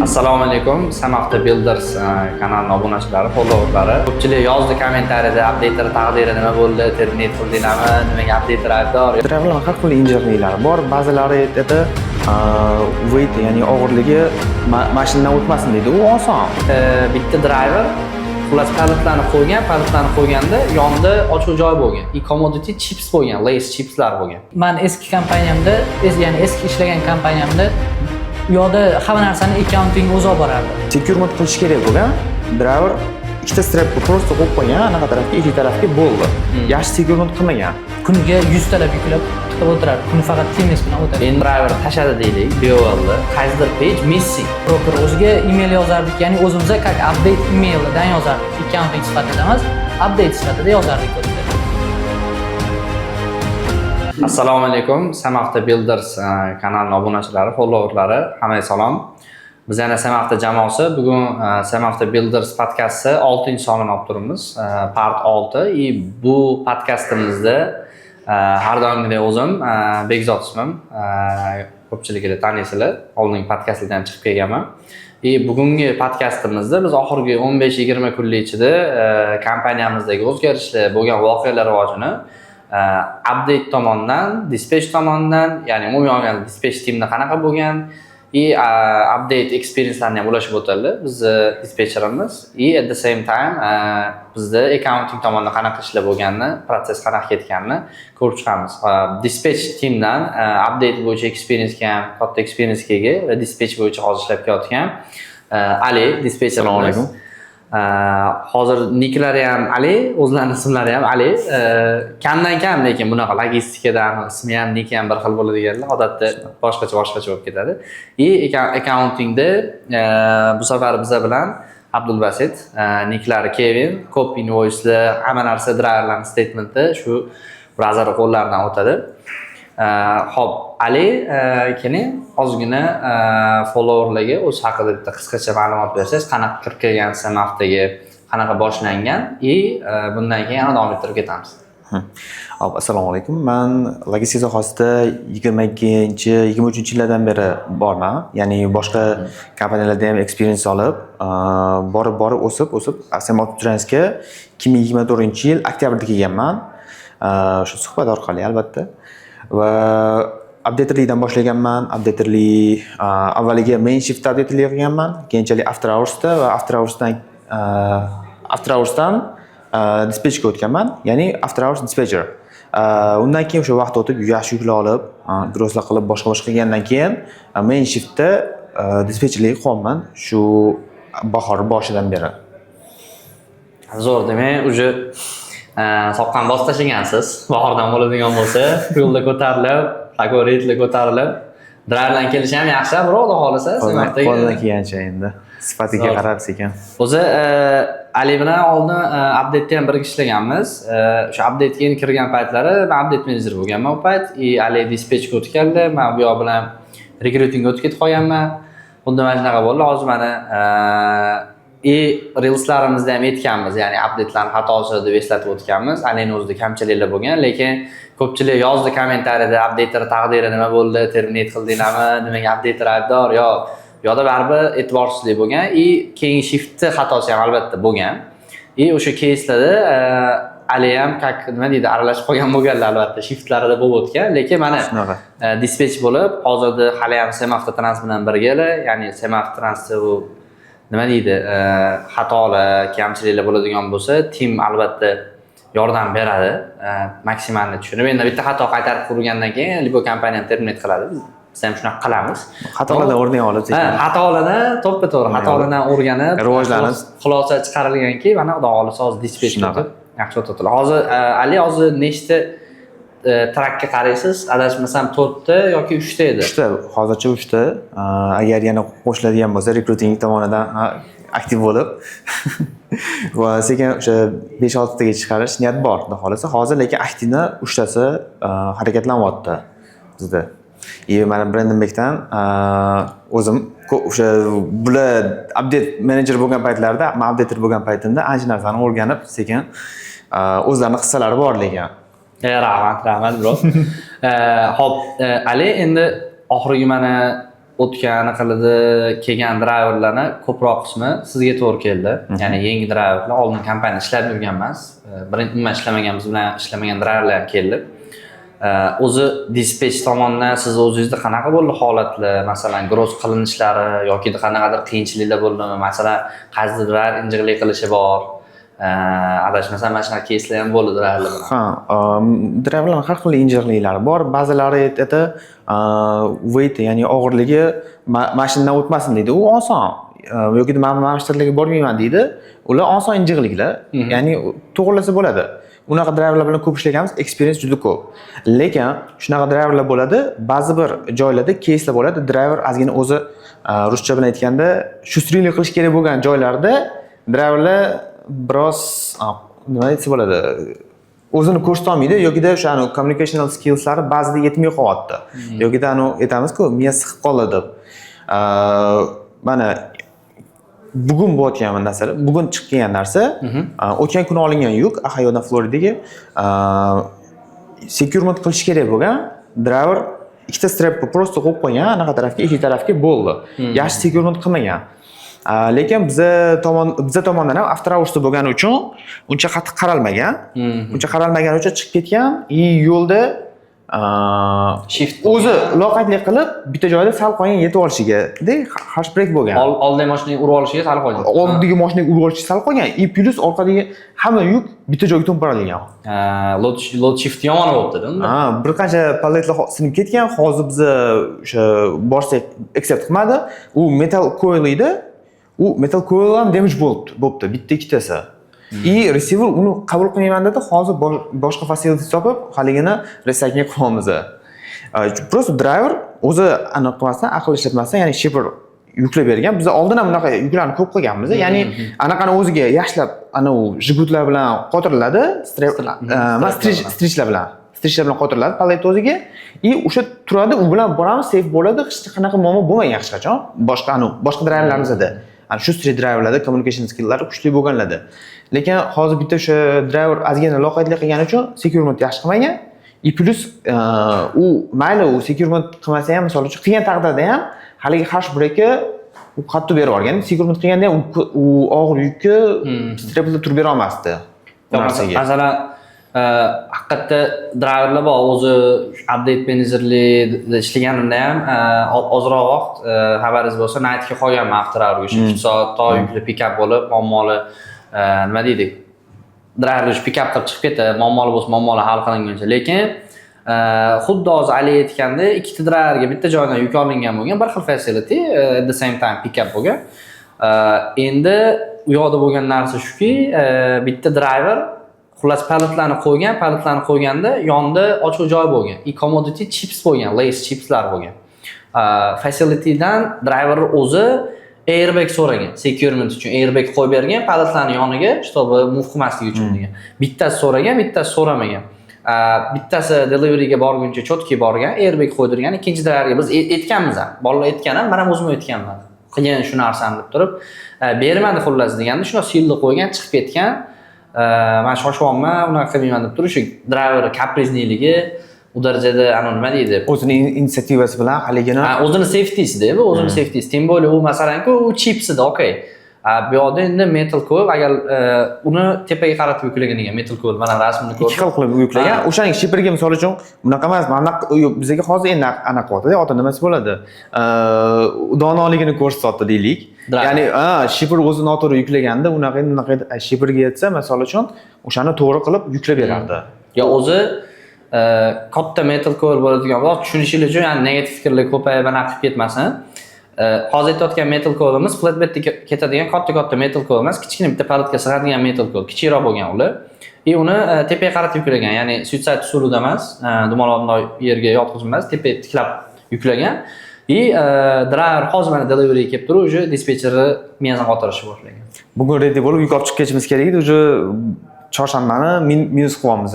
Assalomu alaykum, Samafta Builders kanalining obunachilari, followerlari. Ko'pchilik yozdi kommentariyada: updater taqdiri nima bo'ldi, terminate qildinglarmi, nimaga updater aybdor? Driverlarni har xil injenerliklari bor. Ba'zilari aytadi, weight, ya'ni og'irligi mashinadan o'tmasin deydi. U oson. Bitta driver, xullas, paletlarni qo'ygan, paletlarni qo'yganda yonida ochiq joy bo'lgan. И commodity chips bo'lgan, Lay's chipslar bo'lgan. Man eski kompaniyamda, ya'ni eski ishlagan kompaniyamda u yoqda hamma narsani accounting o'zi olib borardi. Securement qilish kerak bo'lgan. Driver ikkita strap просто qo'yib qo'ygan, anaqa tarafga, ikki tarafga, bo'ldi. Yaxshi securement qilmagan. Kuniga 100 talab yuklab tiqib o'tirardi. Kuni faqat TMS bilan o'tadi. Endi driver tashladi deylik, BOLni. Qaysidir page missing. Broker o'ziga email yozardik, ya'ni o'zimiz как update emailidan yozardik. Accounting sifatida emas, update sifatida yozardik u yerda. Assalomu alaykum, Samafta Builders kanalining obunachilari, followerlari, hammaga salom. Biz yana Samafta jamoasi bugun Samafta Builders podkasti 6-sonini olib turibmiz, part 6. И bu podkastimizda har doimgidek o'zim, Bekzod ismim, ko'pchiliklar taniysizlar, oldingi podkastlardan ham chiqib kelganman. И bugungi podkastimizda biz oxirgi 15-20 kunlik ichida kompaniyamizdagi o'zgarishlar, bo'lgan voqealar rivojini update tomonidan, dispatch tomonidan, ya'ni umumiy olganda dispatch teamda qanaqa bo'lgan и update experiencelarni ham ulashib o'tadi bizni dispatcherimiz и at the same time bizda accounting tomonidan qanaqa ishlar bo'lganini, protsess qanaqa ketganini ko'rib chiqamiz. Dispatch teamdan update bo'yicha experiencega ham, katta experiencega ega va dispatch bo'yicha hozir ishlab kelayotgan Ali dispatcherimiz. Assalomu alaykum. Hozir niklari ham Ali, o'zlarini ismlari ham Ali. Kamdan kam, lekin bunaqa logistikadan ismi ham, niki ham bir xil bo'ladiganlar odatda boshqacha boshqacha bo'lib ketadi. И accountingda bu safar biza bilan Abdulbasit, niklari Kevin, ko'p invoicelar, hamma narsa, driverlarni statementi shu brother qo'llaridan o'tadi. Xo'p, Ali, keling, ozgina followerlarga o'z haqida bitta qisqacha ma'lumot bersangiz, qanaqa kirib kelgansiz Maftaga, qanaqa boshlangan и bundan keyin yana davom ettirib ketamiz. Hop, assalomu alaykum. Man logistika sohasida 22, 23-yillardan beri borman. Ya'ni boshqa kompaniyalarda ham experience olib, borib borib o'sib, o'sib SM Transga 2024-yil oktyabrda kelganman. O'sha suhbat orqali albatta. Va updaterlikdan boshlaganman. Updaterlik avvaliga main shiftda updaterlik qilganman, keyinchalik after hoursda va after hoursdan dispatchga o'tganman, ya'ni after hours dispatcher. Undan keyin o'sha vaqt o'tib, yaxshi yuklar olib, grosslar qilib, boshqa boshqa qilgandan keyin main shiftda dispatcherlik qilyapman shu bahor boshidan beri. Zo'r, demak, уже soqqani bosib tashlagansiz. Bahordan bo'ladigan bo'lsa, yo'lda ko'tarilib, такой reytlar ko'tarilib, driverlar kelishi ham yaxshi, biroq xudo xohlasa, Qo'ldan Semaxtaga- qo'ldan kelgancha endi sifatiga Zo'r. qarab sekin. O'zi Ali bilan oldin update'da ham birga ishlaganmiz. O'sha update'ga endi kirgan paytlari men update menejer bo'lganman u payt. И Ali dispatchga o'tganlar, men bu yoq bilan rekrutingga o'tib ketib qolganman. Xuddi mana shunaqa bo'ldi. Hozir mana и reelslarimizda ham aytganmiz, ya'ni updatelarni xatosi deb eslatib o'tganmiz. Alini o'zida kamchiliklar bo'lgan, lekin ko'pchilik yozdi kommentariyada: updater taqdiri nima bo'ldi, terminate qildinglarmi, nimaga updater aybdor? Yo, bu yoqda baribir e'tiborsizlik bo'lgan и keyingi shiftni xatosi ham albatta bo'lgan. И o'sha keyslarda Ali ham, как nima deydi, aralashib qolgan bo'lganlar, albatta, shiftlarida bo'lib o'tgan, lekin mana Shunaqa. Dispatch bo'lib, hozirda hali ham Semavtotrans bilan birgalar, ya'ni Semavtotransda u nima deydi, xatolar, kamchiliklar bo'ladigan bo'lsa, team albatta yordam beradi, maksimalni tushunib. Endi bitta xato qaytarib qurgandan keyin любой kompaniyani terminate qiladi, biz ham shunaqa qilamiz. Xatolardan o'rnak olib Ha, sekin. Xatolarni to'ppa to'g'ri, xatolardan o'rganib, Rivojlanib. Xulosa chiqarilganki, mana xudo xohlasa hozir dispatch Shunaqa. o'tib, yaxshi o'tyaptilar. Hozir Ali, hozir nechta trakka qaraysiz? Adashmasam, to'rtta yoki uchta edi. Uchta, hozircha uchta. Agar yana qo'shiladigan bo'lsa, rekruting tomonidan, ha, aktiv bo'lib va sekin o'sha 5-6 taga chiqarish niyat bor, xudo xohlasa. Hozir lekin aktivni uchtasi harakatlanyapti bizda. И mana Brendonbekdan o'zim o'sha bular update menejer bo'lgan paytlarida, man updater bo'lgan paytimda ancha narsani o'rganib, sekin o'zlarini hissalari bor lekin. Rahmat, rahmat, bro. Xo'p, Ali, endi oxirgi mana O'tgan anaqalarda kelgan driverlarni ko'proq qismi sizga to'g'ri keldi. Ya'ni yangi driverlar, oldin kompaniyada ishlab yurgan emas, birinchi umuman ishlamagan, biz bilan ishlamagan driverlar ham keldi. O'zi dispatch tomonidan siz o'zingizda qanaqa bo'ldi holatlar? Masalan, gross qilinishlari yoki qanaqadir qiyinchiliklar bo'ldimi? Masalan, qaysidir driver injiqlik qilishi bor. Adashmasam, mana shunaqa keyslar ham bo'ldi driverlar bilan. Ha, driverlarni har xil injiqliklari bor. Ba'zilari aytadi, weight, ya'ni og'irligi mashinadan o'tmasin deydi. U oson. Yoki man shtatlarga bormayman deydi. Ular oson injiqliklar. Ya'ni to'g'irlasa bo'ladi. Unaqa driverlar bilan ko'p ishlaganmiz, experience juda ko'p. Lekin shunaqa driverlar bo'ladi, ba'zi bir joylarda keyslar bo'ladi, driver ozgina o'zi, ruscha bilan aytganda, шустрый lik qilish kerak bo'lgan joylarda driverlar biroz, nima aytsa bo'ladi, o'zini ko'rsatolmaydi yokida o'sha anavi communicational skillslari ba'zida yetmay qolyapti. Yokida anavi aytamizku, miya siqib qoldi deb. Mana bugun bo'layotgan narsa, bugun chiqib kelgan narsa, o'tgan kuni olingan yuk Ohiodan Floridaga securement qilish kerak bo'lgan, driver ikkita strap просто qo'yib qo'ygan anaqa tarafga, eshik tarafga, bo'ldi. Yaxshi securement qilmagan. Lekin biza tomondan ham after hoursda bo'lgani uchun uncha qattiq qaralmagan. Uncha qaralmagani uchun chiqib ketgan и yo'lda Shift o'zi loqaydlik qilib bitta joyda sal qolgan yetib olishiga de harsh brake bo'lgan. Oldidagi mashinaga urib olishiga sal qolgan. Oldidagi mashinaga urib olishiga sal qolgan и плюс orqadagi hamma yuk bitta joyga to'mparilgan. Load shift yomon bo'libdi unda. Ha, bir qancha paletlar sinib ketgan. Hozir biza o'sha borsak, accept qilmadi. U metal coil edi. U metal coil ham damage bo'libdi, bitta ikkitasi. И receiver uni qabul qilmayman dedi. Hozir boshqa facility topib, haligini recycling qilyapmiz. Просто driver o'zi aniq qilmasdan, aql ishlatmasdan, ya'ni shipper yuklab bergan. Biz oldin ham bunaqa yuklarni ko'p qilganmiz. Ya'ni anaqani o'ziga yaxshilab anavi жгут lar bilan qotiriladi, strap, emas, stretchlar bilan. Stretchlar bilan qotiriladi palet o'ziga и o'sha turadi, u bilan boramiz, safe bo'ladi, hech qanaqa muammo bo'lmagan hech qachon. Boshqa anavi boshqa driverlarimizda. Ana shu street driverlarda communication skillllari kuchli bo'lganlarda. Lekin hozir bitta o'sha driver ozgina loqaydlik qilgani uchun securement yaxshi qilmagan. И плюс u mayli, u securement qilmasa ham, misol uchun, qilgan taqdirda ham haligi harsh brake u qattiq berib yuborgan. Securement qilganda ham u og'ir yukni strapda turib bera olmasdi. Bu narsaga. Masalan, haqiqatda driverlar bor, o'zi update menejerlikda ishlaganimda ham ozroq vaqt, xabaringiz bo'lsa, nightga qolganman after hourga, o'sha 3 soat to yukli pick up bo'lib, muammoli, nima deydi, driver o'sha pick up qilib chiqib ketadi, muammoli bo'lsa, muammoli hal qilinguncha. Lekin xuddi hozir Ali aytgandek, ikkita driverga bitta joydan yuk olingan bo'lgan, bir xil facility, at the same time pick up bo'lgan. Endi u yoqda bo'lgan narsa shuki, bitta driver xullas paletlarni qo'ygan, paletlarni qo'yganda yonida ochiq joy bo'lgan и commodity chips bo'lgan, Lays chipslar bo'lgan. Facilitydan driver o'zi airbag so'ragan, securement uchun airbag qo'yib bergan paletlarni yoniga, чтобы move qilmasligi uchun degan. Bittasi so'ragan, bittasi so'ramagan. Bittasi deliveryga borguncha четкий borgan, airbag qo'ydirgan. Ikkinchi driverga biz aytganmiz ham, bolalar aytgan ham, man ham o'zim aytganman, qilgin shu narsani deb turib, bermadi xullas deganda, shundoq силой qo'ygan, chiqib ketgan. Man shoshyapman, unaqa qilmayman deb turib, shu driver капризный ligi u darajada, anavi nima deydi, O'zini инициатива si bilan haligini. Ha, o'zini safetysida bu, o'zini safetysi, тем более u masalanku u chipsida, okey. Bu yoqda endi metal coil, agar uni tepaga qaratib yuklagan ekan metal coil, mana rasmini Ikki ko'rdim. xil qilib yuklagan. O'shaning shipperga, misol uchun, bunaqa emas, mana bunaqa bizga hozir endi anaqa qilyapti, ota nimasi bo'ladi, donoligini ko'rsatyapti deylik. Driver. Ya'ni ha, shipper o'zi noto'g'ri yuklaganda, unaqa endi unaqa edi, shipperga yetsa, misol uchun, o'shani to'g'ri qilib yuklab berardi. Yo o'zi katta metal coil bo'ladigan bo'lsa, tushunishingiz uchun, ya'ni negativ fikrlar ko'payib anaqa qilib ketmasin. Hozir aytayotgan metal coilimiz flatbedda ketadigan katta katta metal coil emas, kichkina bitta paletga sig'adigan metal coil, kichikroq bo'lgan ular. И uni tepaga qaratib yuklagan, ya'ni suicide usulida emas, dumaloq bundoq yerga yotqizib emas, tepaga tiklab yuklagan. И driver hozir mana delivery kelib turib, уже dispetcherni miyasini qotirishni boshlagan. Bugun ready bo'lib yuk olib chiqib ketishimiz kerak edi, уже chorshanbani minus qilyapmiz.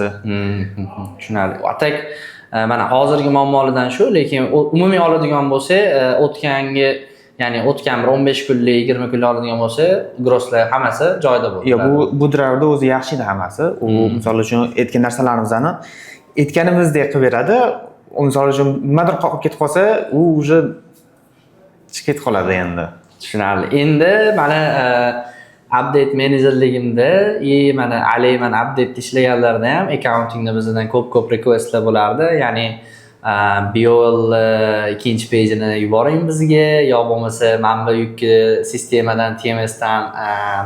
Tushunarli. А так mana hozirgi muammolardan shu, lekin umumiy oladigan bo'lsak, o'tgangi, ya'ni o'tgan bir 15 kunlik, 20 kunlik oladigan bo'lsa, grosslar hammasi joyida bo'ldi. Yo'q, bu driverda o'zi yaxshi edi hammasi. U, misol uchun, aytgan narsalarimizni aytganimizdek qilib beradi. U, misol uchun, nimadir qolib ketib qolsa, u уже Chiqib ketib qoladi endi. Tushunarli. Endi mana update menejerligimda и mana Ali mana update ishlaganlarida ham accountingda bizdan ko'p ko'p requestlar bo'lardi. Ya'ni BOL ikkinchi page'ini yuboring bizga yo bo'lmasa mana bu yukni sistemadan, TMSdan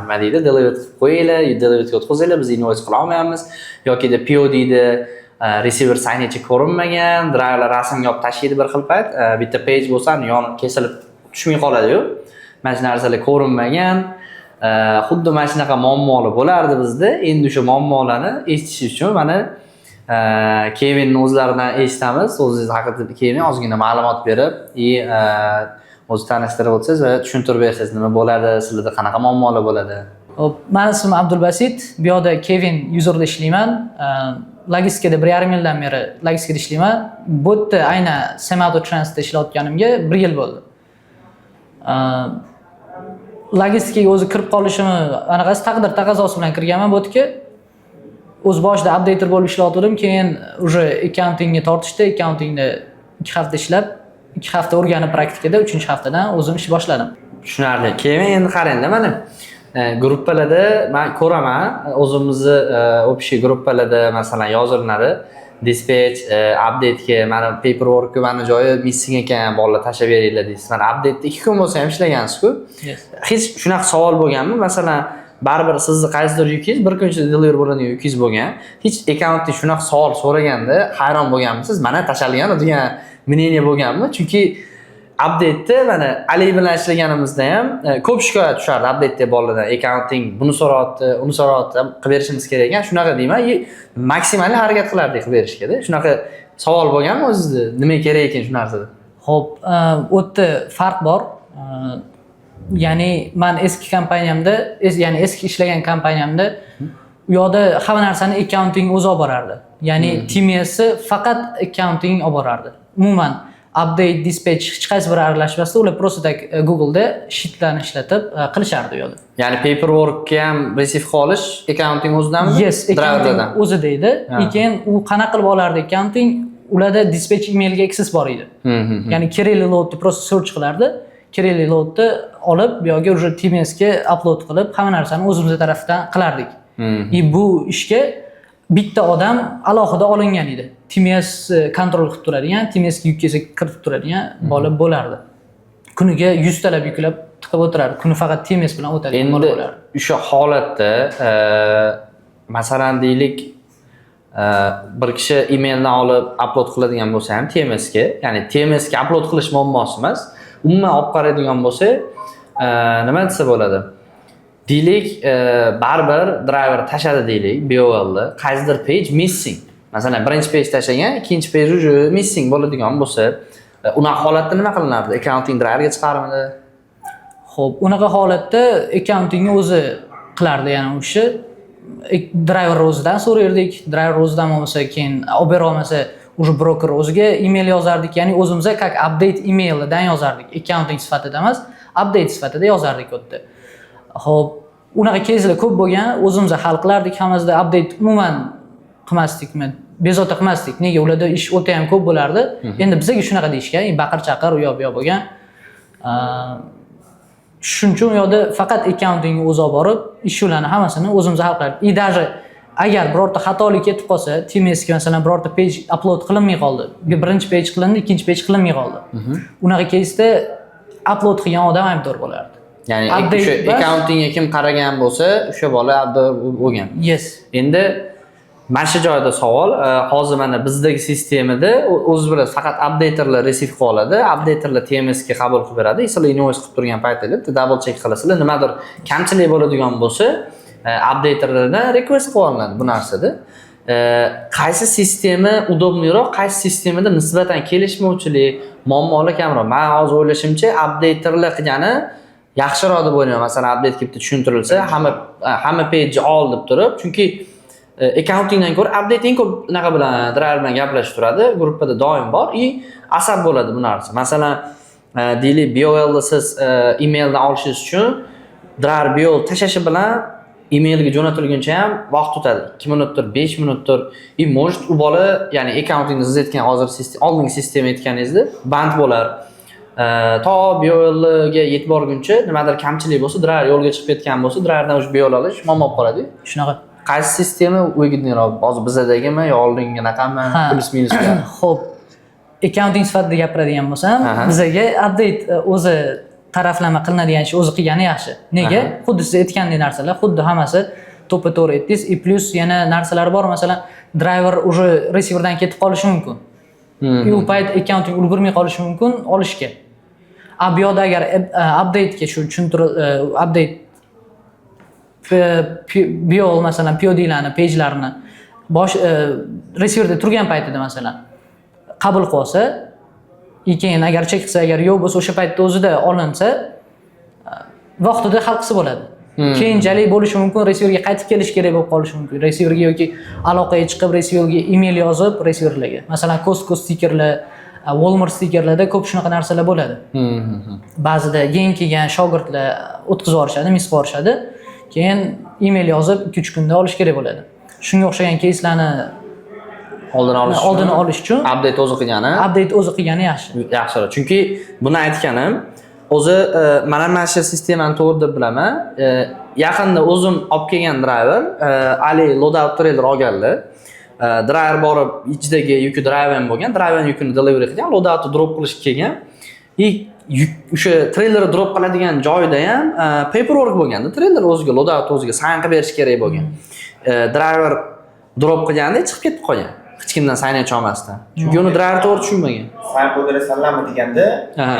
nima deydi, deliver qilib qo'yinglar, deliveryga o'tkazinglar, biz invoice qila olmayapmiz yokida PODda receiver signature ko'rinmagan, driverlar rasmga olib tashlaydi. Bir xil payt bitta page bo'lsa, yonib kesilib tushmay qoladiyu, mana shu narsalar ko'rinmagan. Xuddi mana shunaqa muammolar bo'lardi bizda. Endi o'sha muammolarni eshitish uchun mana Kevinni o'zlaridan eshitamiz. O'zingiz haqida, Kevin, ozgina ma'lumot berib и o'zi tanishtirib o'tsangiz va tushuntirib bersangiz, nima bo'ladi sizlarda, qanaqa muammolar bo'ladi? Xo'p, mani ismim Abdulbasit. Bu yoqda Kevin userda ishlayman. Logistikada 1,5 yildan beri logistikada ishlayman. Bu yerda aynan Semauto Transda ishlayotganimga bir yil bo'ldi. Logistikaga o'zi kirib qolishimni anaqasi taqdir taqozosi bilan kirganman bu yerga. O'zi boshida updater bo'lib ishlayotgandim, keyin уже accountingga tortishdi. Accountingda 2 hafta ishlab, 2 hafta o'rganib praktikada, uchinchi haftadan o'zim ish boshladim. Tushunarli. Keyin endi qarangda, mana gruppalarda man ko'raman, o'zimizni общий gruppalarda masalan yozilinadi: dispatch updatega mana paperworkka mana joyi missing ekan, bolalar, tashlab beringlar deysiz. Mana updateda 2 kun bo'lsa ham ishlagansizku. Yes. Hech shunaqa savol bo'lganmi, masalan, baribir sizni qaysidir yukingiz bir kun ichida deliver bo'ladigan yukingiz bo'lgan, hech accountda shunaqa savol so'raganda hayron bo'lganmisiz, mana tashalgan degan мнение bo'lganmi? Chunki updateda mana Ali bilan ishlaganimizda ham ko'p shikoyat tushardi updateda bolalardan: accounting buni so'rayapti, uni so'rayapti, qilib berishimiz kerak ekan, shunaqa deyman и maksimal harakat qilardik qilib berishgada. Shunaqa savol bo'lganmi o'zizda, nima kerak ekan shu narsada? Xo'p, u yerda farq bor. Ya'ni man eski kompaniyamda, ya'ni eski ishlagan kompaniyamda u yoqda hamma narsani accounting o'zi olib borardi. Ya'ni TMSni faqat accounting olib borardi. Umuman update, dispatch hech qaysi biri aralashmasdi. Ular просто так Google'da sheetlarni ishlatib qilishardi u yoqda. Ya'ni paperworkka ham receive qilib olish accounting o'zidami? Yes, accounting Driverlardan? o'zida edi. Ha. И keyin u qanaqa qilib olardi accounting? Ularda dispatch emailga access bor edi. Ya'ni kerakli loadni просто search qilardi. Kerakli loadni olib, bu yoqga уже TMSga upload qilib, hamma narsani o'zimiz tarafdan qilardik. И bu ishga bitta odam alohida olingan edi. TMS kontrol qilib turadigan, TMSga yuk kelsa kiritib turadigan bola bo'lardi. Kuniga 100 talab yuklab tiqib o'tirardi. Kuni faqat TMS bilan o'tadigan bola Endi bo'lardi. o'sha holatda masalan, deylik, bir kishi emaildan olib upload qiladigan bo'lsa ham TMSga, ya'ni TMSga upload qilish muammosi emas, umuman olib qaraydigan bo'lsak, nima desa bo'ladi, deylik, baribir driver tashladi, deylik, BOLni qaysidir page missing, masalan, birinchi page tashlagan, ikkinchi page уже missing bo'ladigan bo'lsa, unaqa holatda nima qilinardi? Accounting driverga chiqarmidi? Xo'p, unaqa holatda accountingni o'zi qilardi, ya'ni o'sha driver o'zidan so'rardik, driver o'zidan bo'lmasa, keyin olib bera olmasa, уже broker o'ziga email yozardik, ya'ni o'zimiz как update emailidan yozardik. Accounting sifatida emas, update sifatida yozardik u yerda. Xo'p, unaqa caselar ko'p bo'lgan, o'zimiz hal qilardik hammasida, update umuman qilmasdikmi, bezovta qilmasdik. Nega? Ularda ish o'ta ham ko'p bo'lardi. Endi bizga shunaqa deyishgan, baqir chaqir u yoq bu yoq bo'lgan. Shuning uchun u yoqda faqat accountingni o'zi olib borib, issuelarni hammasini o'zimiz hal qilardik. И даже agar birorta xatolik ketib qolsa, TMSga masalan birorta page upload qilinmay qoldi. Birinchi page qilindi, ikkinchi page qilinmay qoldi. Unaqa caseda upload qilgan odam aybdor bo'lardi. Ya'ni Update o'sha bas- accountingga kim qaragan bo'lsa, o'sha bola aybdor bo'lgan. Yes. Endi mana shu joyda savol, hozir mana bizdagi sistemada o'zi bilasiz, faqat updaterlar receive qilib oladi, updaterlar TMSga qabul qilib beradi. Sizlar invoice qilib turgan paytinglar bitta double check qilasizlar, nimadir kamchilik bo'ladigan bo'lsa, updaterlardan request qilib olinadi bu narsada. Qaysi sistema удобный roq, qaysi sistemada nisbatan kelishmovchilik, muammolar kamroq? Man hozir o'ylashimcha, updaterlar qilgani yaxshiroq deb o'ylayman. Masalan, update kelib tushuntirilsa, hamma page ol deb turib, chunki accountingdan ko'ra update eng ko'p unaqa bilan, driver bilan gaplashib turadi, gruppada doim bor и asab bo'ladi bu narsa. Masalan, deylik, BOLni siz emaildan olishingiz uchun driver BOL tashlashi bilan emailga jo'natilguncha ham vaqt o'tadi. 2 minutdir, 5 minutdir. И может u bola, ya'ni accountingni siz aytgan hozir oldingi sistema aytganingizda band bo'lar. To BOLga yetib borguncha nimadir kamchilik bo'lsa, driver yo'lga chiqib ketgan bo'lsa, driverdan уже BOL olish muammo bo'lib qoladi. Shunaqa. Qaysi sistema выгодный roq? Hozir bizadagimi yo oldinginaqami? Ha. Плюс минус lar. Xo'p, accounting sifatida gapiradigan bo'lsam, bizaga update o'zi taraflama qilinadigan ish o'zi qilgani yaxshi. Nega? Xuddi siz aytgandek narsalar, xuddi hammasi to'ppa to'g'ri aytdingiz. И плюс yana narsalar bor, masalan, driver уже receiverdan ketib qolishi mumkin. И u payt accounting ulgurmay qolishi mumkin olishga. A bu yoqda agar updatega shu tushuntirib, update BOL, masalan, PODlarni, pagelarini bosh receiverda turgan paytida, masalan, qabul qilib olsa, и keyin agar chek qilsa, agar yo'q bo'lsa, o'sha paytda o'zida olinsa, vaqtida hal qilsa bo'ladi. Keyinchalik bo'lishi mumkin, receiverga qaytib kelish kerak bo'lib qolishi mumkin. Receiverga yoki aloqaga chiqib, receiverga email yozib, receiverlarga. Masalan, Costco stikerlar, Walmart stikerlarda ko'p shunaqa narsalar bo'ladi. Ba'zida yangi kelgan shogirdlar o'tkazib yuborishadi, miss qilib yuborishadi. Keyin email yozib, 2-3 kunda olish kerak bo'ladi. Shunga o'xshagan keyslarni Oldini olish uchun. Oldini olish uchun update o'zi qilgani update o'zi qilgani yaxshi. Yaxshiroq. Chunki buni aytganim o'zi mana shu sistemani to'g'ri deb bilaman. Yaqinda o'zim olib kelgan driver Ali loadout trailer olganlar. Driver borib ichidagi yuki driver ham bo'lgan, driver yukini delivery qilgan, loadoutni drop qilishga kelgan. И yuk o'sha trailerni drop qiladigan joyida ham paperwork bo'lganda, trailer o'ziga, loadout o'ziga sign qilib berish kerak bo'lgan. Driver drop qilganda chiqib ketib qolgan. Hech kimdan sign olmasdan. Chunki uni driver to'g'ri tushunmagan. Sign qo'yib berasanlarmi deganda,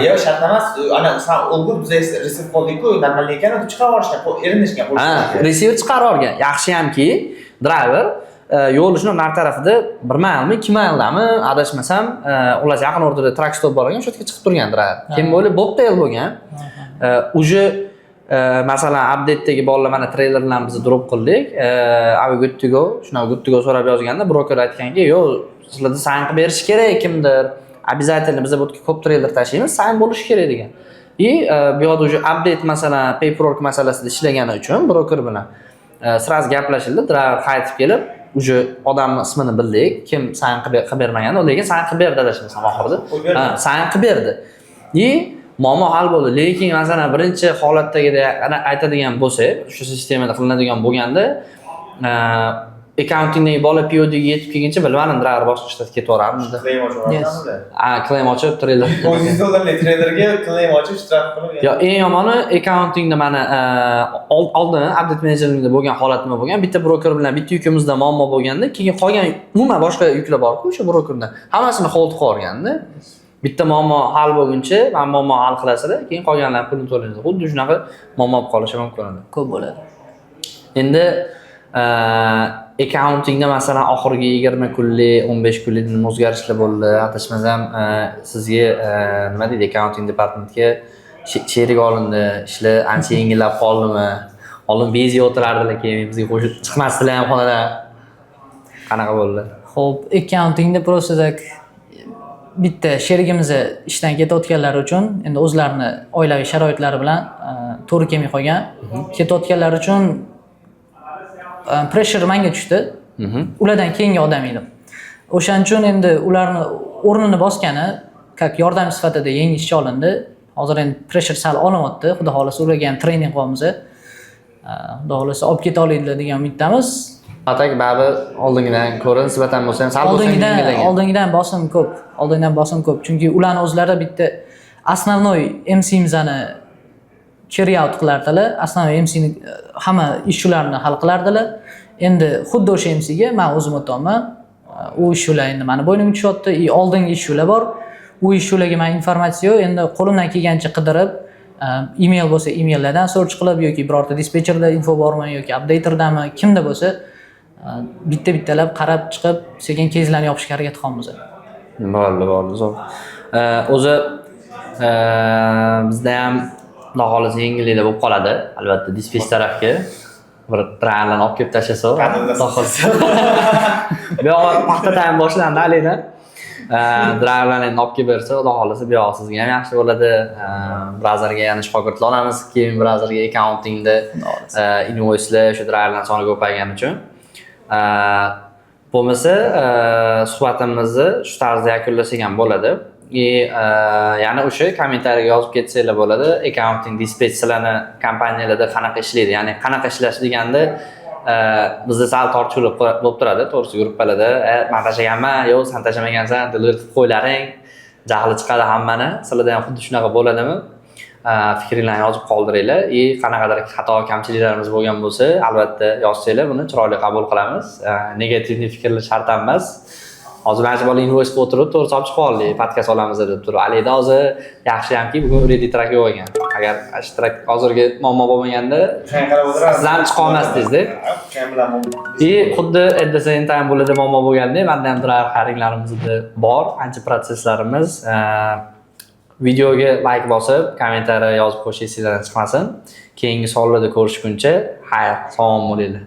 yo'q, shart emas, ana san o'lgur, biz receive qildik-ku, нормальный ekan deb chiqarib yuborishgan, erinishgan. Ha, receiver chiqarib yuborgan. Yaxshiyamki, driver yo'l shuni nari tarafida 1 maylmi, 2 mayldami, adashmasam, xullas, yaqin o'rtada truck stop bor ekan, o'sha yerga chiqib turgan driver. Keyin bo'lib bobtail bo'lgan. Уже masalan, update'dagi bolalar, mana trailer bilan biz drop qildik. Are we good to go? Shunaqa good to go so'rab yozganda, broker aytganki, yo'q, sizlarda sign qilib berish kerak kimdir. Обязательно, biz bu yerga ko'p trailer tashlaymiz, sign bo'lishi kerak degan. И bu yoqda уже update, masalan, paperwork masalasida ishlagani uchun broker bilan сразу gaplashildi. Driver qaytib kelib, уже odamni ismini bildik, kim sign qilib bermagandi, lekin sign qilib berdi, adashmasam, oxirida. Qo'yib berdi. Ha, sign qilib berdi. И muammo hal bo'ldi. Lekin masalan, birinchi holatdagidek ana aytadigan bo'lsak, shu sistemada qilinadigan bo'lganda, accountingdagi bola PODga yetib kelguncha, bilmadim, driver boshqa shtatga ketaverarmidi. Claim ochib yuborganmidi? Ha, claim ochib trailer. 10 dollarlik trailerga claim ochib, shtraf qilib. Yo, eng yomoni accountingda mana oldin update menejeringda bo'lgan holat nima bo'lgan? Bitta broker bilan bitta yukimizda muammo bo'lganda, keyin qolgan umuman boshqa yuklar bor-ku o'sha brokerda. Hammasini hold qilib yuborganda. Bitta muammo hal bo'lguncha, mana muammo hal qilasizlar, keyin qolganlarni pulini to'laysiz. Xuddi shunaqa muammo bo'lib qolishi mumkin edi. Ko'p bo'ladi. Endi accountingda, masalan, oxirgi 20 kunlik, 15 kunlik nima o'zgarishlar bo'ldi? Adashmasam, sizga nima deydi, accounting departmentga sherik olindi, ishlar ancha yengillab qoldimi? Oldin busy o'tirardilar, keyin bizga qo'shib chiqmasdilar ham xonadan. Qanaqa bo'ldi? Xo'p, accountingda просто так bitta sherigimiz ishdan ketayotganlari uchun, endi o'zlarini oilaviy sharoitlari bilan to'g'ri kelmay qolgan. Ketayotganlari uchun pressure menga tushdi. Ulardan keyingi odam edim. O'shaning uchun endi ularni o'rnini bosgani, как yordam sifatida yangi ishchi olindi. Hozir endi pressure sal olinyapti. Xudo xohlasa, ularga ham trening qilyapmiz. Xudo xohlasa, olib keta oladilar degan umiddamiz. А так baribir oldingidan ko'ra nisbatan bo'lsa ham, sal bo'lsa ham Oldingidan yengillangan. Oldingidan bosim ko'p. Oldingidan bosim ko'p. Chunki ularni o'zlari bitta основной MC'mizni carry out qilardilar. Основной MC'ni hamma issuelarni hal qilardilar. Endi xuddi o'sha MC'ga men o'zim o'tyapman. U issuelar endi mani bo'ynimga tushyapti. И oldingi issuelar bor. U issuelarga man informatsiya yo'q. Endi qo'limdan kelgancha qidirib, email bo'lsa, emaillardan search qilib yoki birorta dispetcherda info bormi yoki updaterdami, kimda bo'lsa, bitta bittalab qarab chiqib, sekin caselarni yopishga harakat qilyapmiz. Bo'ldi, bo'ldi, zo'r. O'zi bizda ham xudo xohlasa yengilliklar bo'lib qoladi. Albatta, dispetch tarafga bir driverlarni olib kelib tashlasa, xudo xohlasa. Bu yog'i paxta time boshlandi haligi. Driverlarni endi olib kelib bersa, xudo xohlasa, bu yog'i sizga ham yaxshi bo'ladi. Brazerga yana shogirdlar olamiz, keyin brazerga accountingda invoicelar, shu driverlarni soni ko'paygani uchun. Bo'lmasa, suhbatimizni shu tarzda yakunlasak ham bo'ladi. И yana o'sha kommentariyaga yozib ketsanglar bo'ladi. Accounting, dispatch sizlarni kompaniyalarda qanaqa ishlaydi? Ya'ni qanaqa ishlash deganda bizda sal tortishuvlar bo'lib turadi, to'g'risi, gruppalarda. "Man tashlaganman", "Yo'q, san tashlamagansan, delivery qilib qo'ylaring." Jahli chiqadi hammani. Sizlarda ham xuddi shunaqa bo'ladimi? Fikringlarni yozib qoldiringlar и qanaqadir xato kamchiliklarimiz bo'lgan bo'lsa, albatta yozsanglar, buni chiroyli qabul qilamiz. Негативный fikrlar shart emas. Hozir mana shu bola invoice qilib o'tirib, to'g'ri solib chiqib oldik, podkast olamiz deb turib. Haligi hozir yaxshiyamki, bugun ready truck yo'q ekan. Agar shu truck hozirgi muammo bo'lmaganda, siz ham chiqa olmasdingizda. И xuddi at the same time bularda muammo bo'lganda, manda ham driver hiringlarimizda bor ancha protsesslarimiz. Videoga like bosib, kommentariya yozib qo'yish esinglardan chiqmasin. Keyingi sonlarda ko'rishguncha xayr, sog'lom bo'linglar.